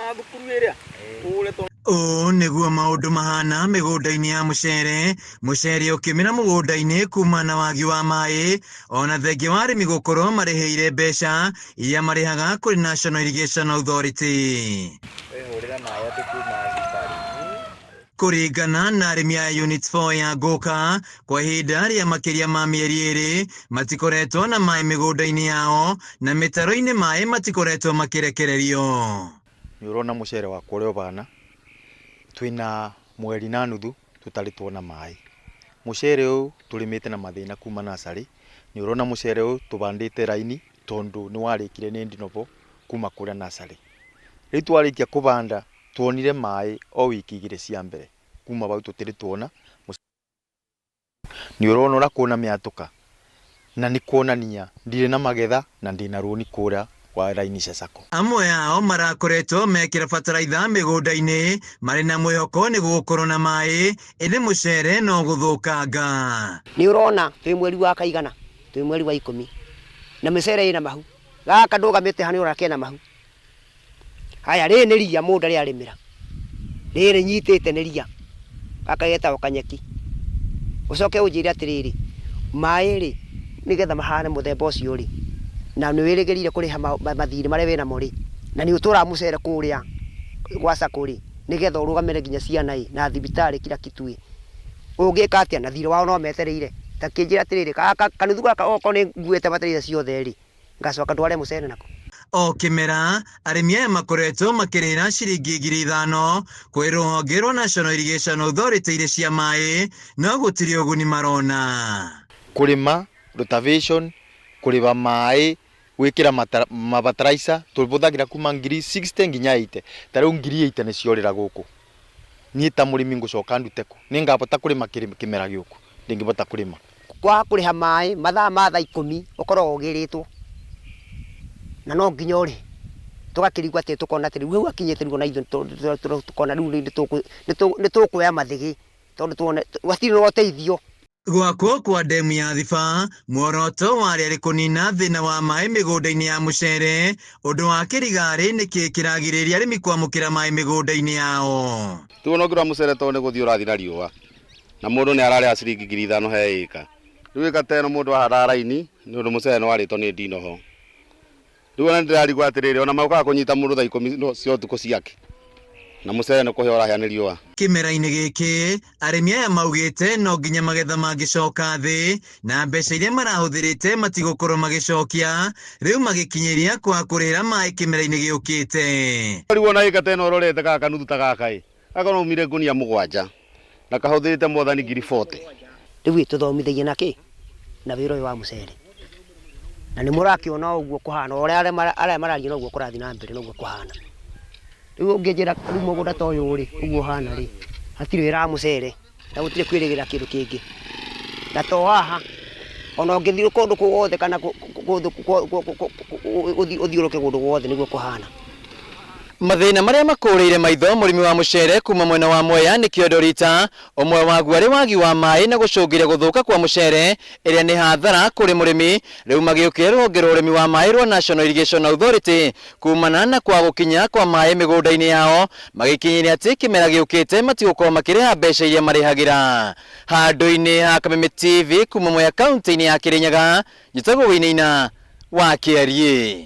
Na thukuru ĩrĩa ũre. Ũũ nĩguo maũndũ mahana mĩgũnda-inĩ ya mũcere, mũcere ũkĩmera mũgũnda-inĩ kuma na wagi wa maĩ, ona thengia wa arĩmi gũkorwo marĩhĩire mbeca iria marĩhaga kũrĩ National Irrigation Authority. Wĩhũrĩre maĩ andũ kuma thibitarĩ. Kũringana na arĩmi a Unit 4 ya Ngũka, kwa ihinda rĩa makĩria ma mĩeri 2 matikoretwo na maĩ mĩgũnda-inĩ yao na mĩtaro-inĩ maĩ matikoretwo makĩrekererio. Nĩ ũrona mũcere wakwa ũrĩa ũbana, twĩna mweri na nuthu tũtarĩ tuona maĩ. Mũcere ũyũ tũrĩmĩte na mathĩna kuma nursery, nĩ ũrona mũcere ũyũ tũbandĩte raini tondũ nĩ warĩkire nĩ ndinobo kuma kũrĩa nursery. Rĩu twarĩkia kũbanda tuonire maĩ o wiki 2 cia mbere, kuma bau tũtirĩ tuona. Nĩ ũrona ũrĩa kwĩna mĩatũka, na nĩ kuonania ndirĩ na magetha na ndĩna rũni kũrĩa kwa raini cia Sacco. Amwe ao marakoretwo mekĩra bataraitha mĩgũnda-inĩ marĩ na mwĩhoko nĩ gũgũkorwo na maĩ, ĩndĩ mũcere no gũthũkanga. Nĩ ũrona twĩ mweri wa kaigana, twĩ mweri wa 10 na mĩcere ĩna mahu, gaka ndũgamĩte haha nĩ ũrona kena mahu. Haya rĩrĩ nĩ ria mũndũ arĩa arĩmĩra, rĩrĩ nyitĩte nĩ ria, gaka getagwo kanyeki. Ũcoke ũnjĩre atĩrĩrĩ, maĩ rĩ, nĩgetha mahane mũthemba ũcio rĩ, na nĩ wĩrĩgĩrĩire kũrĩha mathirĩ marĩa wĩnamo rĩ, na nĩ ũtwaraga mũcere kũrĩa gwa Sacco rĩ, nĩgetha ũrũgamĩrĩre nginya ciana ĩ, na thibitarĩ kila kitu ĩ, ũngĩka atĩa na thirĩ wao no metereire? Ta kĩnjĩre atĩrĩrĩ, gaka kanuthu gaka okorwo nĩ nguĩte bataraitha ciothe rĩ, ngacoka ndware mũcere nako. O kĩmera, arĩmi aya makoretwo makĩrĩhĩra ciringi 5,000 kwĩ rũhonge rwa National Irrigation Authority irĩ cia maĩ, no gũtirĩ ũguni marona. Kũrĩma, rotavation, kũrĩba maĩ, gwĩkĩra mabataraitha, tũbũthagĩra kuma 60,000 nginya 80, ta rĩu 80,000 nĩ ciorĩra gũkũ. Niĩ ta mũrĩmi ngũcoka ndute kũ? Nĩ ngabota kũrĩma kĩmera gĩũku? Ndingĩbota kũrĩma. Kwaga kũrĩha maĩ mathaa ma thaa 10 ũkoragwo ũgĩrĩtwo na no nginya ũrĩhe. Tũgakĩrigwo atĩ tũkona atĩ rĩu hau hakinyĩte rĩu ona ithuĩ tũkona rĩu nĩ tũkuoya mathĩgĩ tondũ tuone hatirĩ na ũteithio. Gwakwo kwa ndemu ya Thiba, muoroto warĩ arĩ kũnina thĩna wa maĩ mĩgũnda-inĩ ya mũcere, ũndũ wa kĩrigarĩ nĩkĩ kĩragirĩrĩria arĩmi kwamũkĩra maĩ mĩgũnda-inĩ yao. Rĩu ona ũngĩrora mũcere tondũ nĩ gũthiĩ ũrathiĩ na riũa, na mũndũ nĩ ararĩha ciringi 5,000 he ĩka. Rĩu ĩka ta ĩno mũndũ ahandaga raini nĩ ũndũ mũcere nĩ warĩtwo nĩ ndinoho. Rĩu ona nĩ ndĩrarigwo atĩrĩrĩ, ona mokaga kũnyita mũndũ thaa 10 cia ũtukũ ciake, na mũcere nĩ kũhĩa ũrahĩa nĩ riũa. Kĩmera-inĩ gĩkĩ, arĩmi aya maugĩte no nginya magetha mangĩcoka thĩ na mbeca iria marahũthĩrĩte matigũkorwo magĩcokia, rĩu magĩkinyĩria kwa kũrĩhĩra maĩ kĩmera-inĩ gĩũkĩte. Rĩu ona ĩka ta ĩno ũrorete gaka kanuthu ta gaka ĩ, gaka no umire ngũnia 7 na kahũthĩrĩte mwathani 40,000. Rĩu ĩ tũthomithagia na kĩ? Na wĩra ũyũ wa mũcere. Na nĩ mũrakĩona ũguo kũhana, ũrĩa arĩa mararia noguo kũrathiĩ na mbere noguo kũhana. Rĩu ũngĩnjĩra rĩu mũgũnda ta ũyũ rĩ, ũguo ũhana rĩ, hatirĩ wĩra wa mũcere na gũtirĩ kwĩrĩgĩrĩra kĩndũ kĩngĩ. Na to haha, ona ũngĩthiĩ kũndũ guothe kana ũthiũrũke kũndũ guothe nĩguo kũhana. Mathĩna marĩa makũrĩire maitho mũrĩmi wa mũcere kuma mwena wa Mwea nĩ kĩondo rita, ũmwe waguo arĩ wagi wa maĩ na gũcũngĩrĩria gũthũka kwa mũcere ĩrĩa nĩ hathara kũrĩ mũrĩmi, rĩu magĩũkĩra rũhonge rwa ũrĩmi wa maĩ rwa National Irrigation Authority kumana na kwaga gũkinya kwa maĩ mĩgũnda-inĩ yao, magĩkinyĩria atĩ kĩmera gĩũkĩte matigũkorwo makĩrĩha mbeca iria marĩhagĩra. Handũ-inĩ ha Kameme TV kuma Mwea kaunti-inĩ ya Kĩrĩnyaga, njĩtagwo Wainaina wa Kĩariĩ.